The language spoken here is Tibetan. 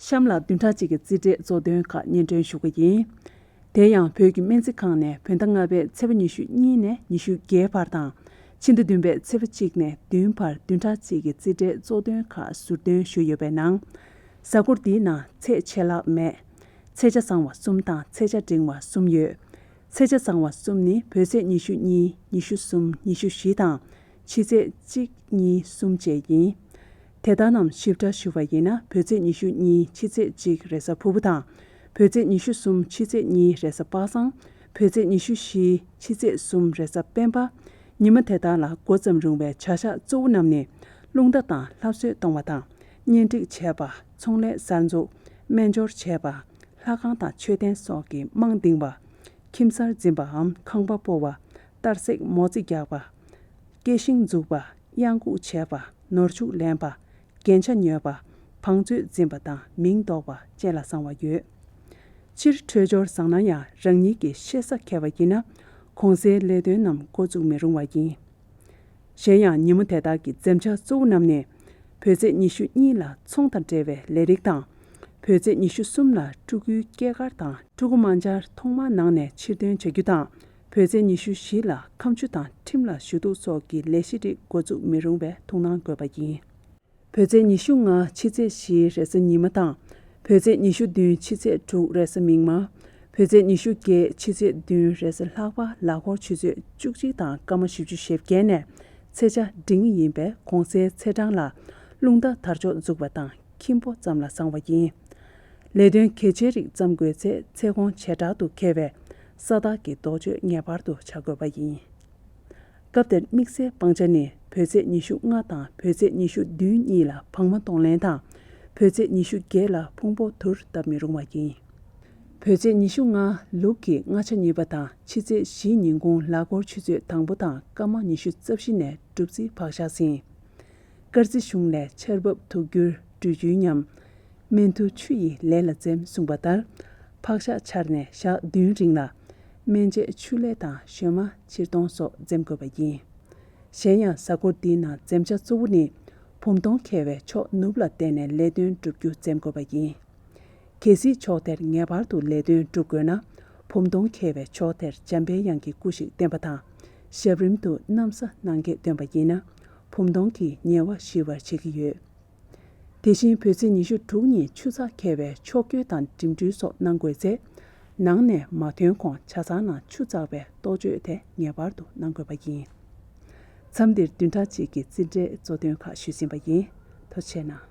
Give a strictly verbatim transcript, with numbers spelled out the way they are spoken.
གཤམ་ལ་བདུན་ཕྲག་གཅིག་གི་རྩིས་འབྲས་གཙོ་དོན་ཁག་སྙན་སྒྲོན་ཞུ་གི་ཡིན། དེ་ཡང་བོད་ཀྱི་སྨན་རྩིས་ཁང་ནས་བོད་ཟླ་ལྔ་པའི་ཚེས་པ་ཉི་ཤུ་གཉིས་ནས་ཉི་ཤུ་བརྒྱད་བར་དང་། ཕྱི་ཟླ་བདུན་པའི་ཚེས་པ་གཅིག་ནས་བདུན་བར་བདུན་ཕྲག་གཅིག་གི་རྩིས་འབྲས་གཙོ་དོན་ཁག་ཟུར་འདོན་ཞུས་ཡོད་པའི་ནང་། གཟའ་འཁོར་འདིའི་ནང་ཚེག་ཆད་ལྷག་མེད། ཚེག་ཆ་བཟང་བ་གསུམ་དང་ཚེག་ཆ་འབྲིང་བ་གསུམ་ཡོད། ཚེག་ཆ་བཟང་བ་གསུམ་ནི་བོད་ཚེས་ཉི་ཤུ་གཉིས། ཉི་ཤུ་གསུམ། ཉི་ཤུ་བཞི་དང་། ཕྱི་ཚེས་གཅིག་གཉིས་གསུམ་བཅས་ཡིན། དེ་དག་རྣམས་ཞིབ་ཕྲ་ཞུ་བ་ཡིན་ན། བོད་ཚེས་ཉི་ཤུ་གཉིས། ཕྱི་ཚེས་གཅིག་རེས་གཟའ་ཕུར་བུ་དང་། བོད་ཚེས་ཉི་ཤུ་གསུམ། ཕྱི་ཚེས་གཉིས་རེས་གཟའ་པ་སངས། བོད་ཚེས་ཉི་ཤུ་བཞི། ཕྱི་ཚེས་གསུམ་རེས་གཟའ་སྤེན་པ། ཉི་མ་དེ་དག་ལ་འགོ་བརྩམས་རུང་བའི་བྱ་གཞག་གཙོ་བོ་རྣམས་ནི། རླུང་རྟ་དང་ལྷ་གསོལ་གཏོང་བ་དང་། གཉེན་སྒྲིག་བྱས་པ། ཚོང་ལས་གསར་འཛུགས། སྨན་སྦྱོར་བྱས་པ། ལྷ་ཁང་དང་མཆོད་རྟེན་སོགས་ཀྱི་རྨང་འདིང་བ། ཁྱིམ་གསར་འཛིན་པའམ་ཁང་པ་སྤོ་བ། གཏར་སྲེག་མོ་རྩིས་རྒྱག་པ། སྐྱེ་ཤིང་འཛུགས་པ། གཡང་འགུགས་བྱས་པ། ནོར་ཕྱུགས་ལེན་པ། རྒྱན་ཆ་ཉོས་པ། བང་མཛོད་འཛིན་པ་དང་མིང་འདོགས་པ་བཅས་ལ་བཟང་བ་ཡོད། སྤྱིར་འཕྲོད་སྦྱོར་བཟང་ན་ཡང་རང་ཉིད་ཀྱི་ཤེས་ས་མཁས་པ་ཡིན་ན། གོང་གསལ་ལས་དོན་རྣམས་འགོ་བཙུགས་མི་རུང་བ་ཡིན། གཞན་ཡང་ཉིན་མོ་དེ་དག་གི་འཛེམ་བྱ་གཙོ་བོ་རྣམས་ནི། བོད་ཚེས་ཉི་ཤུ་གཉིས་ལ་ཚོང་དང་འབྲེལ་བའི་ལས་རིགས་དང་། བོད་ཚེས་ཉི་ཤུ་གསུམ་ལ་ཕྲུ་གུའི་སྐྱེས་སྐར་དང་ཕྲུ་གུ་མ་འབྱར་ཐོག་མར་ནང་ནས་ཕྱིར་ཐོན་བྱ་རྒྱུ་དང་། བོད་ཚེས་ཉི་ཤུ་བཞི་ལ་ཁ་མཆུ་དང་ཁྲིམས་ལ་ཞུ་གཏུག་སོགས་ཀྱི་ལས་གཞི་རིགས་འགོ་བཙུགས་མི་རུང་བའི་ཐུགས་སྣང་དགོས་པ་ཡིན། བོད་ཚེས་ཉི་ཤུ་ལྔ། ཕྱི་ཚེས་བཞི་རེས་གཟའ་ཉི་མ་དང་། བོད་ཚེས་ཉི་ཤུ་བདུན། ཕྱི་ཚེས་དྲུག་རེས་གཟའ་མིག་དམར། བོད་ཚེས་ཉི་ཤུ་བརྒྱད། ཕྱི་ཚེས་བདུན་རེས་གཟའ་ལྷག་པ། ལག་འཁོར་ཆུ་ཚོད་བཅུ་གཅིག་དང་སྐར་མ་བཞི་བཅུ་ཞེ་བརྒྱད་ནས་ཚེས་ཆ་འབྲིང་ཡིན་པས་གོང་གསལ་ཚེས་གྲངས་ལ་རླུང་རྟ་དར་ལྕོག་འཛུགས་པ་དང་ཁྱིམ་སྤོ་ཙམ་ལ་བཟང་བ་ཡིན། ལས་དོན་གལ་ཆེའི་རིགས་བརྩམས་དགོས་ཚེ་ཚེས་གོང་བྱེ་བྲག་ཏུ་འཁེལ་བས་ས་བདག་གི་ལྡོག་ཕྱོགས་ངེས་པར་དུ་བྱ་དགོས་པ་ཡིན། སྐབས་དེར་དམིགས་བསལ་སྤང་བྱ་ནི་བོད་ཚེས་ཉི་ཤུ་ལྔ་དང་བོད་ཚེས་ཉི་ཤུ་བདུན་གཉིས་ལ་བག་མ་གཏོང་ལེན་དང་། བོད་ཚེས་ཉི་ཤུ་བརྒྱད་ལ་ཕུང་པོ་དུར་བཏབ་མི་རུང་བ་ཡིན། བོད་ཚེས་ཉི་ཤུ་ལྔ་ལུག་གི་སྔ་ཆ་གཉིས་པ་དང་ཕྱི་ཚེས་བཞི་ཉིན་གུང་ལག་འཁོར་ཆུ་ཚོད་དང་པོ་དང་སྐར་མ་ཉི་ཤུ་རྩ་བཞི་ནས་གྲུབ་རྩིས་ཕག་ཤག་ཟིན། སྐར་རྩིས་གཞུང་ལས་ཆར་འབབ་དུག་འགྱུར་སྦྲུལ་རྒྱུའི་ཉམས། སྨན་ཐུ་ཆུ་ཡིས་ལས་ལ་འཛེམ་གསུངས་པ་ལྟར། ཕག་ཤག་འཆར་ནས་ཞག་བདུན་རིང་ལ་སྨན་དཔྱད་ཆུ་ལས་དང་ཞོལ་མ་ཕྱིར་གཏོང་སོགས་འཛེམ་དགོས་པ་ཡིན། གཞན་ཡང་གཟའ་འཁོར་འདིའི་ནང་འཛེམ་བྱ་གཙོ་བོ་ནི། བུམ་སྟོང་འཁེལ་བའི་ཕྱོགས་ནུབ་ལ་བལྟས་ནས་ལས་དོན་བསྒྲུབ་རྒྱུ་འཛེམ་དགོས་པ་ཡིན། གལ་སྲིད་ཕྱོགས་དེར་ངེས་པར་དུ་ལས་དོན་བསྒྲུབ་དགོས་ན། བུམ་སྟོང་འཁེལ་བའི་ཕྱོགས་དེར་འཇམ་པའི་དབྱངས་ཀྱི་སྐུ་ཞིག་བསྟན་པ་དང་། ཞབས་རིམ་དུ་གནམ་ས་ནང་འགྱེད་འདོན་པ་ཡིན་ན། བུམ་སྟོང་གིས་ཉེ་བ་ཞི་བར་བྱེད་ཀྱི་ཡོད། དེ་བཞིན་བོད་ཚེས་ཉི་ཤུ་དྲུག་ཉིན་ཆུ་ཚགས་འཁེལ་བའི་ཕྱོགས་བསྐྱོད་དང་འགྲིམ་འགྲུལ་སོགས་གནང་དགོས་ཚེ། ནང་ནས་མ་ཐོན་གོང་ཆ་ཚང་ནང་ཆུ་བཙགས་པའི་ལྟོ་བཅོས་དེ་ངེས་པར་དུ་གནང་དགོས་པ་ཡིན། མཚམས་འདིར་བདུན་ཕྲག་གཅིག་གི་རྩིས་འབྲས་གཙོ་དོན་ཁག་ཞུས་ཟིན་པ་ཡིན། ཐུགས་རྗེ་གནང་།